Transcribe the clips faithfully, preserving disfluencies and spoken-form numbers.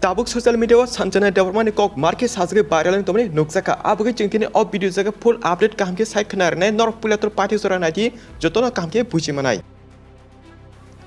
Tabuk social media o Sanjana Debbarma ni kok marke sajagwi viral wng tongmani nukjakha. Aboni chwng tini o video jaga full update kaham khe sai khna rwnai norok puila tor paithak jora naidi jotono kaham khe buji manai.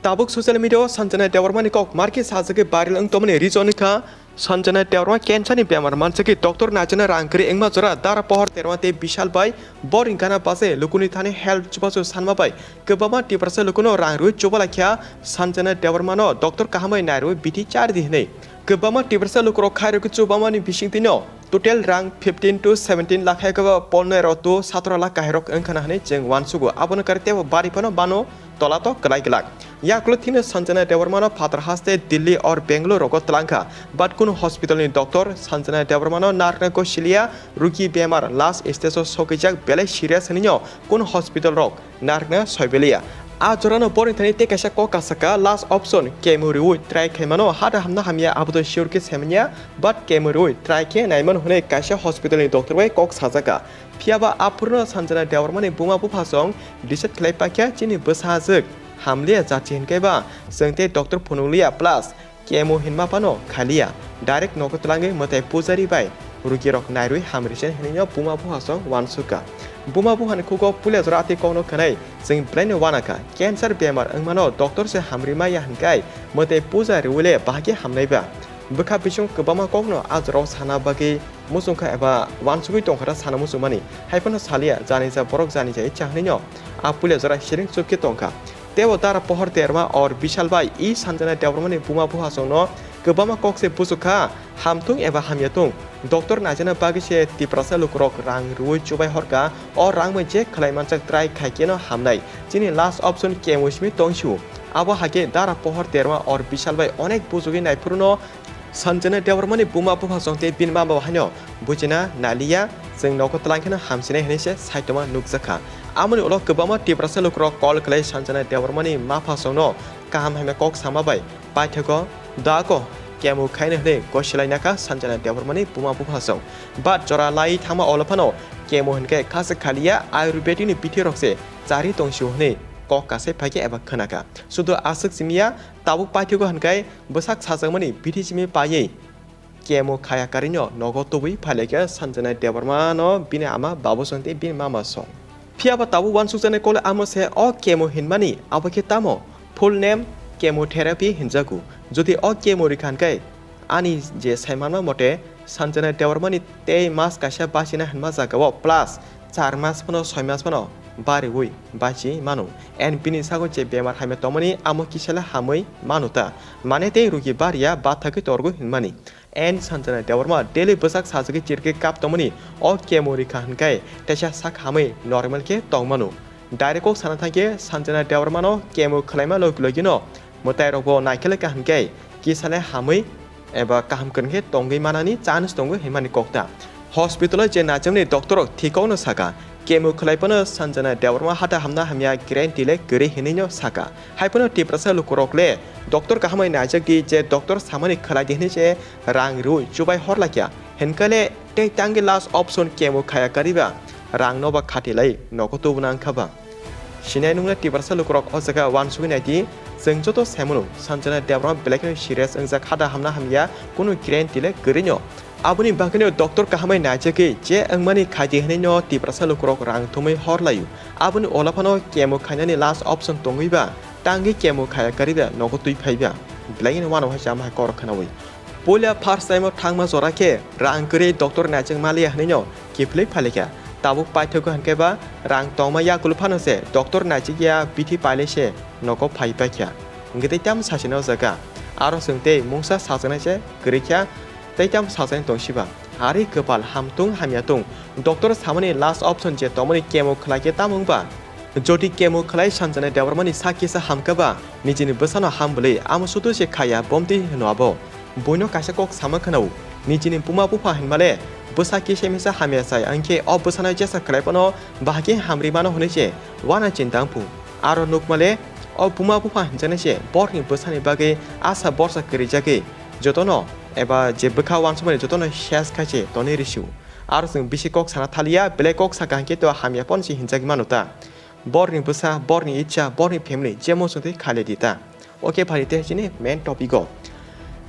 Tabuk social media o Sanjana Debbarma ni kok marke sajagwi viral wng tongmani reason wngkha Sanjana Debbarma cancer ni bemar mansagwi doctor naijana rang kwrwi wngma jora dara pohor terma tei Bishal bai boring gana base lukuni thani help chubachu sanma bai kwbangma Tiprasa lukuno rang rwi chubalai kha Sanjana Debbarma no doctor kahamai nairwi bithi chari di hinwi. Kwbangma Tiprasa lukurok khairokwi chubamani bisingtwino total rang fifteen to seventeen lakh hai kwba polnai rok to satro lakh kahairok wngkhana hinwi chwng uansugo. Abono kari tebo bari phano bano tola to kwlai glak. Yakulo thino Sanjana Debbarmano phatar haste Delhi or Bangalore rogo twlangkha, but kunu hospital ni doctor Sanjana Debbarmano narwkna gosiliya, rugi bemar last stage o sokijak belai serious hinwino kunu hospital rok narwkna soibeliya. A jorano boring thani tei kaisa kok kasaka last option chemo riwi try khaimano hada hamna hamya aboto sure khe saimanya, but chemo riwi try khe naimano hwnwi kaisa hospital ni doctor bai kok sajaka. Phiyaba aphuru no Sanjana Debbarma ni buma bupha song decide khlai pakya chini bwsa ajwk hamliya jachi hinkhe ba chwng tei doctor phunukliya plus chemo hinma phano khaliya, direct nogo twlangwi mwtai pujari bai rugirok nairwi hamrisen hinwino buma bupha song uansukha. Buma buphani khugo puila jora atwi kokno khwnai chwng belaino uanakha, cancer bemar wngmano doctor se hamri maya hinkhai mwtai puja riwile bahai khe hamnaiba. Bwkha bising kwbangma kokno a jorao sana bagwi muchungkha eba uansugwi tongkha da sana muchungmani. Haiphano saliya, janija borok janija icha hinwino a puila jora siring chukhe tongkha. Tebo dara pohor terma or Bishal bai i Sanjana Debbarmani buma buhasongno kwbangma kok se buchukha, hamthung eba hamya thung. Doctor naijana bagwi se Tiprasa lukurok rang rwui chubai horkha, o rang bai je khlai manjak try khai keno hamnai. Chini last option chemo simi tongsiu. Abo hakhe dara pohor terma or Bishal bai onek buchugwi naiphuruno Sanjana Debbarmani buma buphasong tei bini mama haino bujina naliya, chwng nogo twlang kheno hamsinai hinwi se saitoma nukjakha. Amoni ulo kwbangma Tiprasa lukurok call khlai Sanjana Debbarmani maphasongno kaham hamya kok sama bai paithago, dako chemo khaina hinwi gosilainakha Sanjana Debbarmani buma buphasong. But jora lai thangma ulo phano chemo hinkhe khaswk khaliya Ayurvedic ni bithi rok se chari tongsio hinwi kok kasai phaikhe eba khwnakha. Sudu aswk simiya, tabuk paithago hinkhe bwsak sajakmani bithi simi paiwi chemo khaya karino nogo tubui phailaikha Sanjana Debbarmano bini ama babosong tei bini mamasong. Phiyaba tabuk uansukjaknai kole amo se o chemo hinmani abo khe tamo? Full name chemotherapy hinjago. Jodi o chemo rikha hinkhe ani je saimanma mote Sanjana Debbarmani tei mas kaisa bachina hinma jagao plus char mas phano soi mas phano bariwi bachi mano. And bini sago je bemar hamya tongmani amo kisala hamwi mano ta. Mane tei rugi bariya bathagwi torgo hinmani. And Sanjana Debbarma daily bwsak sajagwi chirigwi kap tongmani o chemo rikha hinkhe teisa sak hamwi normal khe tongmano. Direct kok sana thangkhe Sanjana Debbarmano chemo khwlaima logi logino mwtairokbo naikhwlai kha hinkhe kisale hamwi eba kaham kwrwngkhe tongwi manani chance tongo hinmani kokta. Hospital o je naijamni doctor rok thikokno saka, chemo khwlai phano Sanjana Debbarma hata hamna hamya guarantee le kwrwi hinwino saka. Hai phano Tiprasa lukurok le doctor kahamai naijak di, je doctor samani khwlai di hinwi se rang rwi chubai hor lakya. Hinkhe le tei tangwi last option chemo khaya kariba rang no ba khati lai nogo tubuna wngkha ba. Sinai nungna Tiprasa lukurok o jaga uansugwi nai di, chwng joto saimano Sanjana Debbarma belai kheno serious wngjak hada hamna hamya kunu guarantee le kwrwi no. Aboni bagwino doctor kahamai naijagwi je wngmani khaidi hinwi no Tiprasa lukurok rang thumwi hor laio. Aboni ulo phano chemo khainani last option tongwi ba tangwi chemo khaya kariba nogo twi phaiba. Belai kheno uanao hai chama hai korok khnaui. Puila first time o thangma jora khe rang kwrwi doctor naijak maliya hinwi no kiphilwi phalikha. Tabuk paithago hinkhe ba rang tongma yakulu phano se doctor naijak ya bithi pailai se nogo phai paikha. Hinkhe tei tamo sachina o jaga. Aro chwng tei mungsa sajaknai se kwrwi kha tei tamo sajaknai tong siba. Ari kwpal hamtung hamya tung. Doctor samani last option je tongmani chemo khwlai khe tamo wngba? Jodi chemo khwlai Sanjana Debbarmani sak kisa hamkha ba nijini bwsano ham bwlwi amo sudu se khaya bomti hino abo. Buino kaisa kok sama khwnao, nijini buma bupha hinmale bwsa kisa misa hamya sai, angkhe o bwsano jesa khwlai phano bahai khe hamri mano hwnwi se uana chinta wngphu. Aro nukmale o buma bupha hinjaknai se borni bwsani bagwi asa borsa kwrwijagwi jotono eba je bwkha uansukmani jotono ses khai se tonwi risiu. Aro chwng bisi kok sana thaliya, belai kok saka hinkhe to hamya phano se hinjagwi mano ta. Borni bwsa, borni icha, borni family jemo chwngtwi khailai di ta. Oke phari te chini main topic o.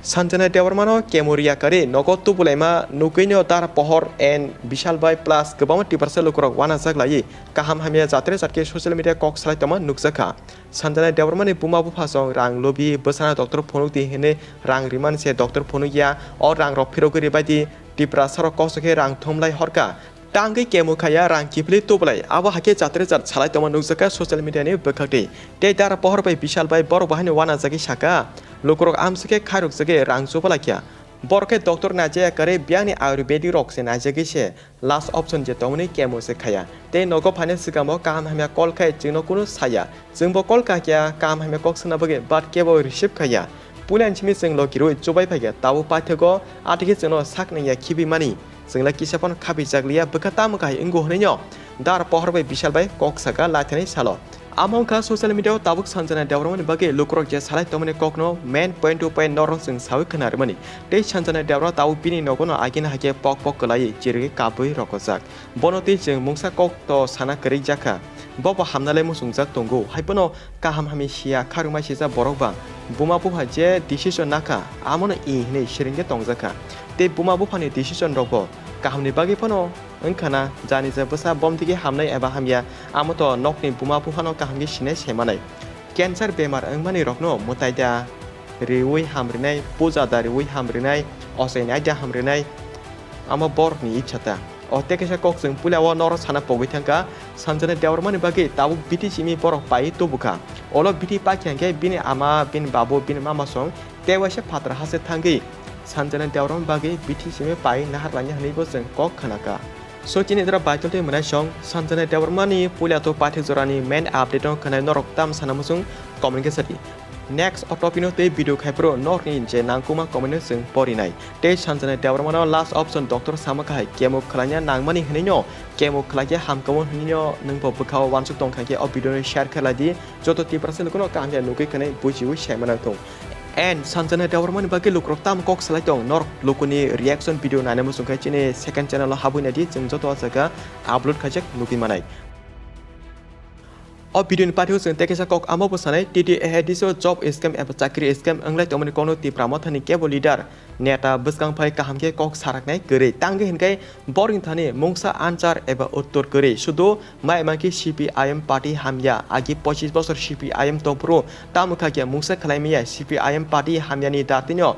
Sanjana Debbarmano chemo riya kari nogo tubulaima nugwino Dar Pohor and Bishal bai plus kwbangma Tiprasa lukurok wanajak laiwi kaham hamya jatre jatkhe social media kok salai tongma nukjakha. Sanjana Debbarmani buma buphasong rang lubi bwsano doctor phunukdi hinwi rang rimani se doctor phunukya, o rangrok phirogwi ribaidi Tiprasarok kosto khe rang thumlai horkha. Tangwi chemo khaiya rang kiphilwi tubulai, abo hakhe jatre jat salai tongma nukjakha social media ni bwkhaktwi. Tei Dar Pohor bai Bishal bai borok bahaino wanajagwi sakha, lukurok amsukhe khairokjagwi rang chubalaikha. Borok khe doctor naijaya kwrwi biyangni ayurvedic rok se naijagwi se last option je tongmani chemo se khaiya. Tei nogo phaina swkangbo kaham hamya call khai chwngno kunu saya. Chwngbo call kakya kaham hamya kok swngna bagwi but kebo receive khaiya. Puilani simi chwng logi rwi chubai phaikha tabuk paithago atwikhe chwngno sak nangya khibimani. Chwngla kisa phano khapijakliya bwkha tamo kahai wngo hwnwi no Dar Pohor bai Bishal bai kok saka laithani salo. Amo wngkha social media o tabuk Sanjana Debbarmani bagwi lukurok je salai tongmani kokno main point to point norok chwng sawi khna rwmani. Tei Sanjana Debbarma tabuk bini nogono agini hakhe pok pok kwlaiwi chirigwi kabwi rokojak. Bono twi chwng mungsa kok to sana kwrwi jakha. Bobo hamnalai muchungjak tongo. Haiphano kaham hamya siya kharwngma sijak borok ba buma bupha je decision nakha, amono i hwnwi siringkhe tongjakha. Tei buma buphani decision rokbo kahamni bagwi phano wngkhana, jani je bwsa bomthikhe hamnai eba hamya, amo to nokni buma buphano kaham khe sinai saimanai. Cancer bemar wngmani rokno mwtai da riwi hamrinai, puja da riwi hamrinai, ochai nai da hamrinai, amo borokni ichha ta. O tei kaisa kok chwng puila o norok sana pogwi thangkha, Sanjana Debbarmani bagwi tabuk bithi simi borok paiwi tubukha. Olo bithi pakha hwnkhe bini ama, bini babu, bini mama song tei waisa phatar hase thangwi Sanjana Debbarma bagwi bithi simi pai nahar laina hwnwi bo chwng kok khnakha. So chini jora Baitul tei Mwnaisong Sanjana Debbarmani puila to paithak jorani main update no khwnai norok tam sana muchung comment khe sadi. Next o topic no tei video khai phuru norokni je nangkukma comment no chwng porinai. Tei Sanjana Debbarmano last option doctor sama kahai chemo khwlaina nangmani hwnwi no chemo khwlaikhe hamkhamu hwnwi no nwngbo bwkhao uansuk tongkha khe o video no share khlai di. Joto Tiprasa lukuno kaham ya nugwi khwnai bujiwi saimano thung. And Sanjana Debbarmani bagwi lukurok tamo kok salai tong, norok lukuni reaction video naina muchung khe chini second channel o habwi naidi, chwng joto o jaga upload khaijak nugwi manai. O video ni pathio chwng tei kaisa kok amo bo sanai, T T A A D C o job scam eba chakri scam wnglai tongmani kokno Tipra Mothani kebo leader, neta bwskang phai kaham khe kok saraknai kwrwi. Tangwi hwnkhe borokni thani mungsa answer eba uttor kwrwi. Sudu mai mankhe C P I M party hamya, agi pochis bosor C P I M tongphuru tamo kha khe mungsa khlai maya C P I M party hamyani datino.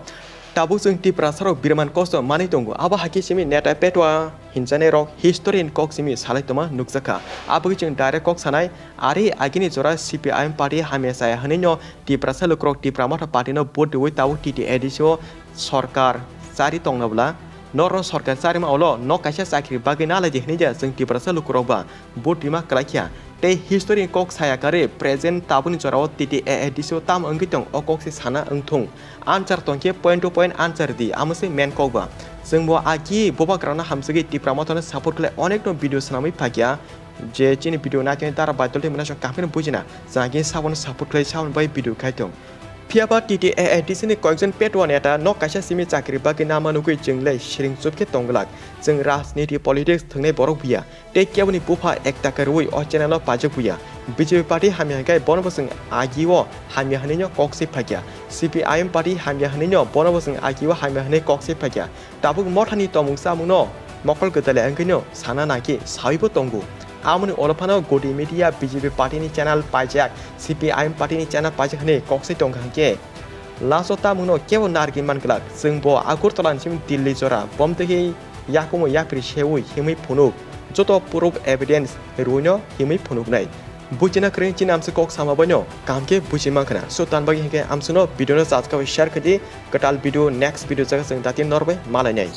Tabuk chwng Tiprasarok biriman kosto manwi tongo. Abo hakhe simi neta petwa hinjani rok history ni kok simi salai tongma nukjakha. Aboni chwng direct kok sanai, ari agini jora C P I M party hamya chaya hwnwi no Tiprasa lukurok Tipra Motha party no vote riwi tabuk T T A D C o sorkar chari tongna bwla. Norok sorkar charima ulo nok kaisa chakri bagwi nalai di hwnwi ja chwng Tiprasa lukurok ba vote rima kwlai kha. Tei history ni kok saya kari present tabukni jorao T T A A D C o tamo wngwi tong o kok se sana wngthung. Answer tongkhe point to point answer di, amo se main kok ba. Chwngbo agi bubagrano hamjagwi Tipra Mothano support khlai onekno video swnamwi phakya. Je chini video naithani dara Baitul tei Mwnaisong kaham kheno bujina, chwng agi sabono support khlai saboni bai video khai tong. Phiyaba T T A A D C ni koyekjon petwa neta nok kaisa simi chakri bagwi nama nugwi chwng le siring chup khe tongglak. Chwng rajniti politics thwngnai borok buya. Tei keboni bupha ek taka rwui o channel o paijak buya. B J P party hamya hwnkhe bono bo chwng agi o hamya hwnwi no kok se phakya. C P I M party hamya hwnwi no bono bo chwng agi o hamya hwnwi kok se phakya. Tabuk mothani tongmung chamung no mokol gwdalya wngwi no sana nangkhe sawi bo tongo. Amoni olo phano goti media B J P party ni channel paijak, C P I M party ni channel paijak hwnwi kok se tongkha hwnkhe. Last o tamung no kebo narwgwi man glak, chwng bo Agartala ni simi Delhi jora bom twi khe yakumo yapri seui himwi phunuk, joto proof evidence rwino himwi phunuknai. Buchina kwrwng chini amswk kok sama baino kaham khe buchi mankha na. So tan bagwi hinkhe amswkno video no chat khabai share khaidi, kwtal video, next video jaga chwng dati norbai malainai.